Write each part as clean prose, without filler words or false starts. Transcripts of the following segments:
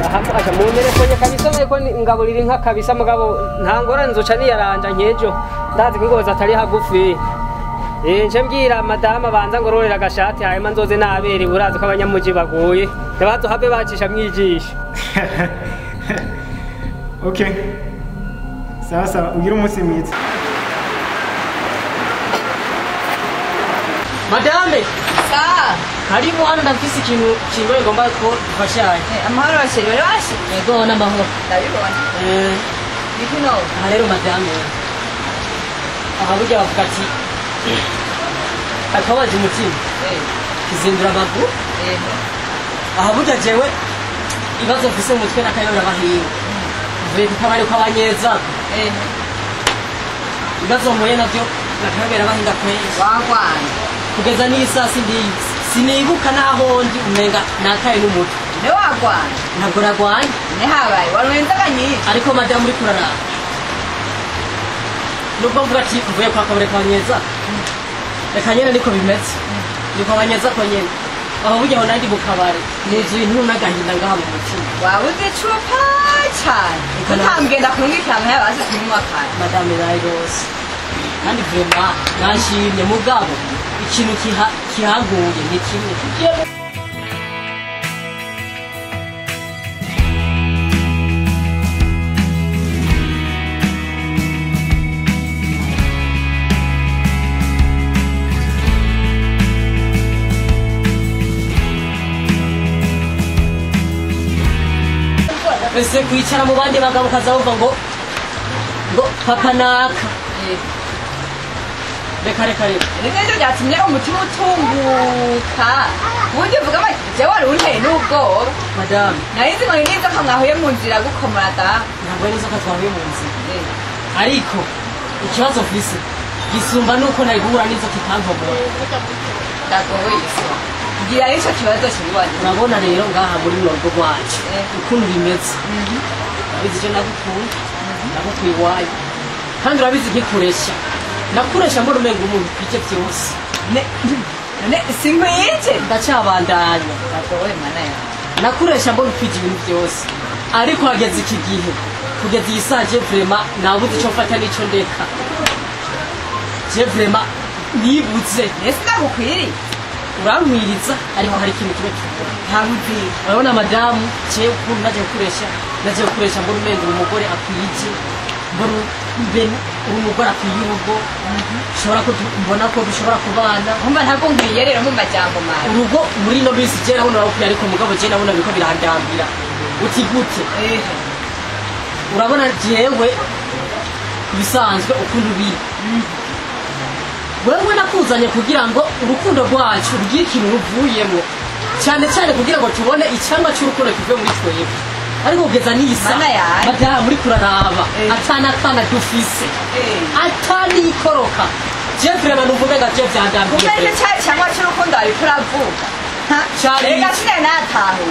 Acha mu telefone kabisa ariko ngaburira inka kabisa mugabo nta ngorane nzoca niyaranja nkejo ndazi ko ingozi atari hagufi. Nce mbwira madama banza ngororera agashati hanyuma nzoze naberewe urazi ko abanyamuji baguye ntibazohave bacisha mwijisho. Okay. Sawa sawa, ugira umunsi mwiza. Madame! Sawa. Karibu hano ndafise ikintu kingoye ngomba ko dufashanye. Amahoro basheri bari bashe? Yego n'amahoro. Ndabibona. Niki no? Aha rero madame. Aha burya bavuga ati akabaje umutima. Kizindura amaguru. Aha burya jewe ibibazo mfise mu mutwe n'akayobera abahinga. Mvuye ku kabari kw'abanyeza. Ibibazo mpuye navyo n'akayobera abahinga kwezi. Wagwana. Kugeza n'iyi saa sindizi. Sinibuka naho ndi umenga nakaye n'umutwe. Ne wagwana. Ntabwo nagwanye. Ne habaye wari inzoga nyinshi. Ariko madamu uri kuraraba. Nubwo mvuga ati mvuye kwa kabare kw'abanyeza. Reka nyene niko bimeze. Niko abanyeza ko nyene. Aho burya aho nandi mu kabare nuzuye intuntu n'agahinda ngaha mu mutima. Wabuze icupa cyane. Utambwenda kurungikira amahera bazi kunywa kare. Madame nayo rwose. Kandi vraiment nashimye mugabo ikintu kihaguye ni kimwe. Ese kwicara mu bandi bagabo kaza ngo papa naka. Reka reka reka. Nivyo byatumye umutima utunguka. Ubundi uvuga bati je wari unteye n'ubwoba. Madame. Nari ngo ni inzoka mwahuye mu nzira gukomora da. Ntabwo ari inzoka twahuye mu nzira. Ariko ikibazo mfise gisumba nuko nari guhura n'inzoka ikankomora. Ndagowe iso. Ngira ico kibazo kibiwanje. Urabona rero ngaha muri runo rugo rwacu ukuntu bimeze. Urabizi icyo nagukunda, nagukuye iwanyu. Kandi urabizi nkikuresha. Nakuresha mbona umenga umuntu kwije vyose. Ne sinkwije. Ndacabandanya. Ndagowe mana yawe. Nakuresha mbona ukwije ibintu vyose. Ariko hageze iki gihe kugeza iyi saa je vraiment nabuze ico mfata n'ico ndeka. Je vraiment nibuze. Ese ndagukwiriye? Urankwiriza ariko hari ikintu kimwe kikora. Ntabuzi. Urabona madamu je ukuntu naje gukoresha mbona umenga umugore akwije. Mbona umugore akwiye urugo. Ushobora ko mbona ko dushobora kubana. Umva ntabwo nkwiye rero mu majambo mawe. Urugo muri no bisi je naho narakwiye ariko mugabo je nabona biko birandambira. Uti gute? Urabona jewe bisanzwe ukuntu biri. Wewe nakuzanye kugira ngo urukundo rwacu rugire ikintu ruvuyemo. Cyane cyane kugira ngo tubone icyangwa cy'urukundo kivuye muri twebwe. Ariko kugeza nisa madamu muri kuraraba atana kana dufise. Atanikoroka. Je vraiment numva nga je vyandambiye. Kumbe cyangwa cy'urukundo ari kuravuga. Reka sine natahu.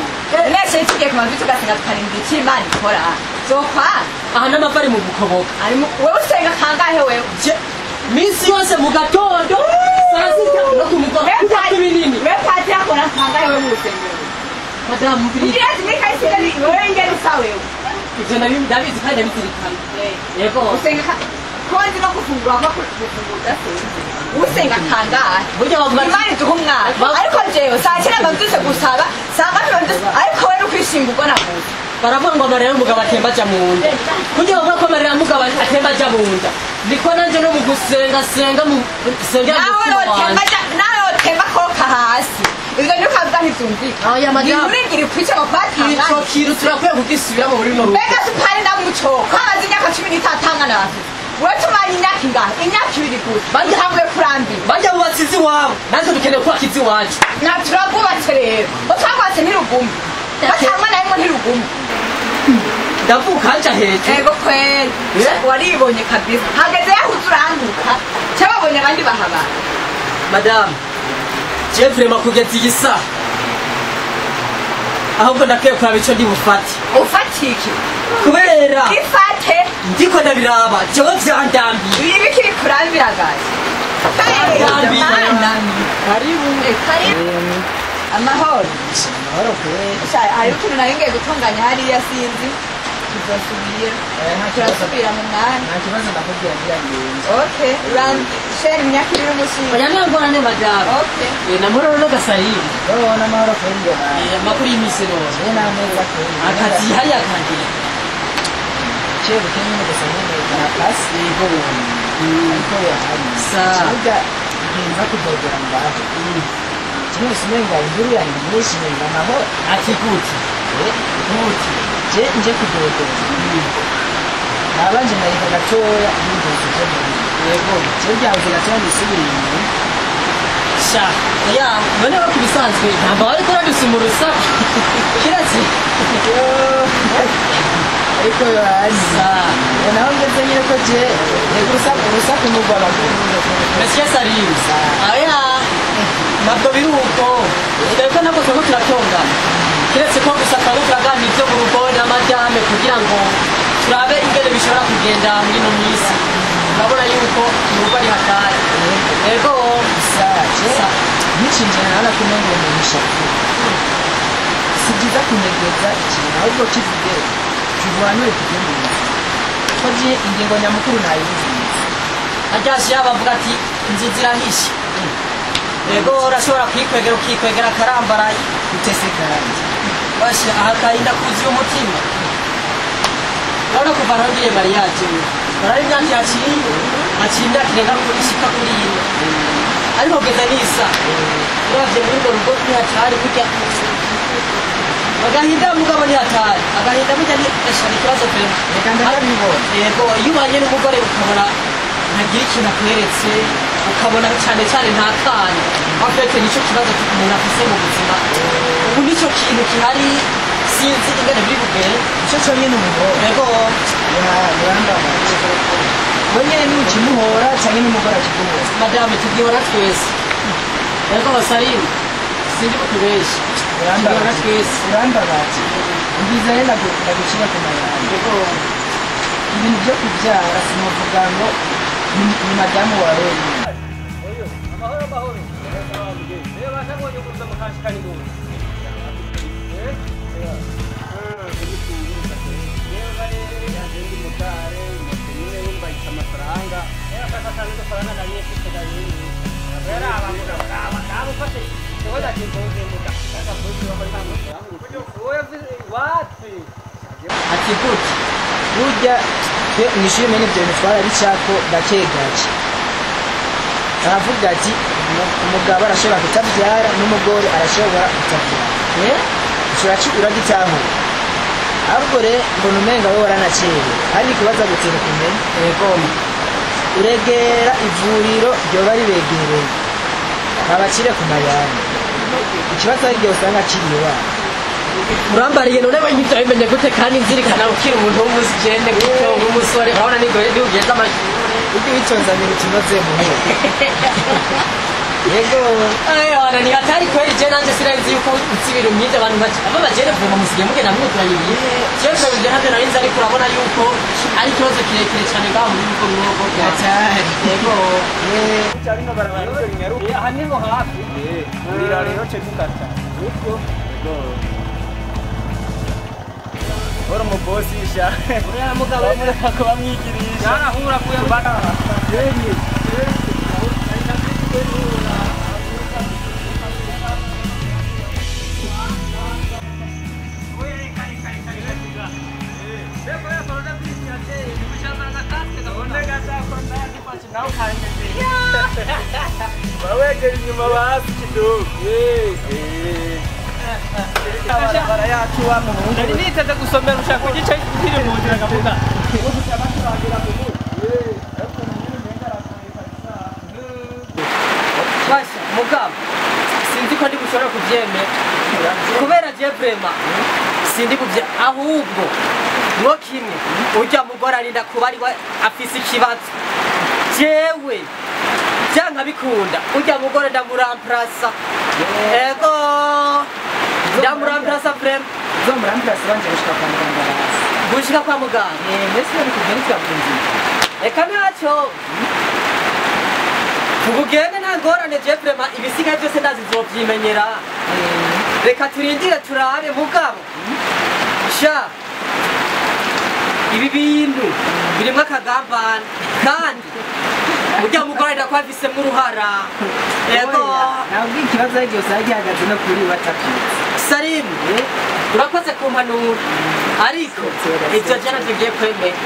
Mwese tugiye ku mavi tugasenga tukarinda icyo Imana ikora. Zokwa. Aha n'amava ari mu gukoboka. Ari wewe usenga kangahe wewe? Minsi yose mu gatondo saa sita no ku mugoroba. Binini. Wewe padiri akora kangahe wewe mu rusengero? Madamu biri. Kugira ati mika ni wewe ngeri usa wewe. Ivyo ndabizi kandi ndabizirikana. Yego. Usenga konzi no gufungura kwa gufungura udasenze. Usenga kangahe? Burya bavuga Imana iduha umwana. Ariko jewe saa cyenda mbavyutse gusaba, saa ngapi mbavyutse ariko wewe ukwishinga ubwo navuze. Baravuga ngo amarira y'umugabo atemba aja mu nda. Kugira bavuga ko amarira y'umugabo atemba aja mu nda. Niko nanje no mu gusenga senga mu sengera nawe wotemba nawe wotemba koka hasi. Ivyo ntukavuga ntivyumvikana. Oya madamu. Ntiwigire kwica ngo kwatangana. Ico kintu turakwiye kugisubiramo muri runo rugo. Mbega supari ndamucoka. Amaze imyaka 15 angana bafise. Wewe tumanye imyaka ingahe? Imyaka 2 gusa. Batanguye kurambira. Bajya bubatse izi iwabo. Natwe dukeneye kubaka izi iwacu. Na turabwubatse rero. Utwagwatse ntiruguma. Batangwa nayo ntiruguma. Ndavuka nca hejuru. Ego kweli. Waribonye kabisa. Hageze yahuze uranduka. Cyababonye abandi bahabara. Madame, je vraiment kugeza iyi saa. Ahubwo ndakwiye kuraba ico ndi bufate. Ufatike? Kubera ifate ndiko ndabiraba jewe vyandambiye. Ibi kiri kurambira gaje. Karibu. Karibu. Amahoro. Amahoro kweli. Hari utuntu nari ngiye gutunganya hariya sinzi. Tuzosubira. Turasubira mu mwanya. Nta kibazo ndakubwira ngira ngende. Okay. Sheri myakirira umushinga. Oya nta ngorane madamu. Okay. Namahoro no gasarimu. Oh, namahoro kweli Yohani. Amakuru y'imisi none. Je nameza kweli. Akazi hariya kangira. Chebu kenyine gusa nyine na pasi yego. Ariko Yohani. Sa. Kibuga ngenza kudodora ngaho. Kimwe simenga induru yanjye nyinshi nyumva amahoro. Ati gute? Gute? Je nje kudodora. Nabanje ndareka gatoya numvise ibyo mbona. Yego. Je byabuze gatoya nisubira inyuma. Sha. Ya, none ko bisanzwe ntabwo ariko uradusuma urusaku. Kiretse. Ariko Yohani. Sa. Naho ngeze nyine ko je yego urusaku n'urwo abagore. Monsieur Salim. Aya. Ntabwo biri uko. Twebwe ntabwo turiko turatongana. Kiretse ko gusa twaba turaganira ibyo mu rugo na madame kugira ngo turabe ingene bishobora kugenda muri ino minsi. Urabona yuko mu rugo ari hatari. Yego. Sa. N'icinjira nawe nakumengo ni ishavu. Si byiza kunyegeza ikintu ahubwo kivuge tuvanure tujye mu nzu. Ko je ingingo nyamukuru nayibuze. Aryashe bavuga ati inzu zirahishe. Yego urashobora kwikwegera ukikwegera akarambaraye. Utese kandi. Basha akahinda kuzuye umutima. Urabona kuva nongeye mariage. Urabona imyaka yaciye aciye imyaka irenga kuri ishika kuri ine. Ariko kugeza nisa. Uravye muri urwo rugo ntihatari burya. Agahinda mugabo ntihatari. Agahinda burya ni ikibazo pe. Reka ndakabibona. Yego iyo ubanye n'umugore ukabona ntagira ikintu akweretse ukabona cyane cyane nta kanya. Afete nicyo kibazo umuntu afise mu buzima. Ubu nicyo kintu gihari sinzi ingene biri bugere. Nicyo cyonyine umuhora. Yego. Urambabaje. We nyene ni ukimuhora canke n'umugore akiguhora. Madame tugihora twese. Yego Salim. Sindi bukubeshe. Tugihora twese. Urambabaje. Umviza rero ndagucira ku mayanja. Yego. Ibintu byo kubyara sinovuga ngo ni madamu wawe wenyine. Amahoro amahoro. Reba basabonye kuza mukashikana ingozi. Ati gute? Burya twe mw'ishuri mene ibyo bintu twarabicako gake gake. Aravuga ati umugabo arashobora kutabyara n'umugore arashobora kutabyara. Uragitahura. Ahubwo rero mbona umenga wowe waranacerewe. Hari ikibazo gutera kumenya. Yego. Uregera ivuriro ryoba ribegereye. Babacire ku mayanja. Ikibazo ari igihe usanga kiri iwabo. Urambariye none ibyo bimenye gute kandi nzirikana ukiri umuntu w'umujene gutyo w'umusore urabona ni goye ugeze amashuri. Ujye witonzanira utunoze muhoro. Yego. Ayo ni hatari kweli je nanje sinari yuko nzi ibintu nk'ibyo abantu bake aba bajene vuba musigaye mugenda mwuturanye ibihe. Jewe ibyo ntabyo nari nzi ariko urabona yuko ari ikibazo kirekire cyane ngaho muri rugo mwugo. Hatari. Yego. Aha niho hafi. Urira rero ce dukata. Yego. Ora umubosi sha. Uriya mugabo mureka ko bamwigirisha. Yarahura kuya bana. Yeye. Bawegera inyuma basi kidogo. Barabara yacu wa muhungu. Nari niteze gusomera ushaka kugica nkiri mu nzira ngavuga. Basha mugabo sinzi ko ndi gushobora kubyemera kubera je vraiment sindi kubye ahubwo mwo kimwe ujya mugore arinda kuba ari we afise ikibazo jewe byanka bikunda ujya mugore ndamuramplasa. Ego ndamuramplasa vraiment. Uzomuramplasa banje gushika kwa muganga basi. Gushika kwa muganga. Mbese bari kugenda twakunze. Eka ntacyo. Tubugende nta ngorane je vraiment ibisigaye byose ndazi nzovyimenyera. Reka turindire turabe mugabo. Sha ibi bintu birimo akagambane kandi ujya mugore ndakwa afisemwo uruhara. Yego ntabwo ikibazo ari cyose gihagaze no kuri watabyutse. Salimu urakoze kumpanura ariko ibyo je navyo ngiye kwemera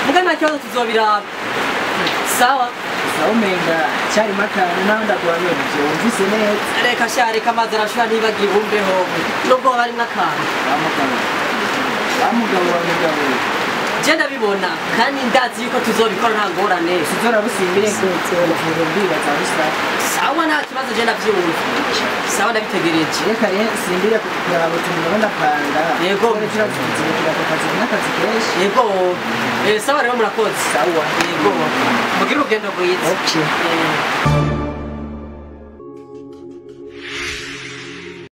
muga nta kibazo tuzobiraba. Sawa sawa umenga cyarimo akantu nawe ndaguhanura ivyo wumvise neza. Reka sha reka amazi arashusha ntibagiye ibumbeho nubwo hoba harimwo akantu. Wa mugabo wa mugabo je ndabibona kandi ndazi yuko tuzobikora nta ngorane. Tuzorabusimbire kuvura ndibaza busa. Sawa nta kibazo je ndavyumva. Sawa ndabitegereje. Reka rero simbire kuraba utuntu ndabona ndapanga. Yego. Turazibukira ku kazi n'akazi kenshi. Yego. Sawa rero murakoze. Sawa. Yego. Mugire urugendo rwiza. Okay.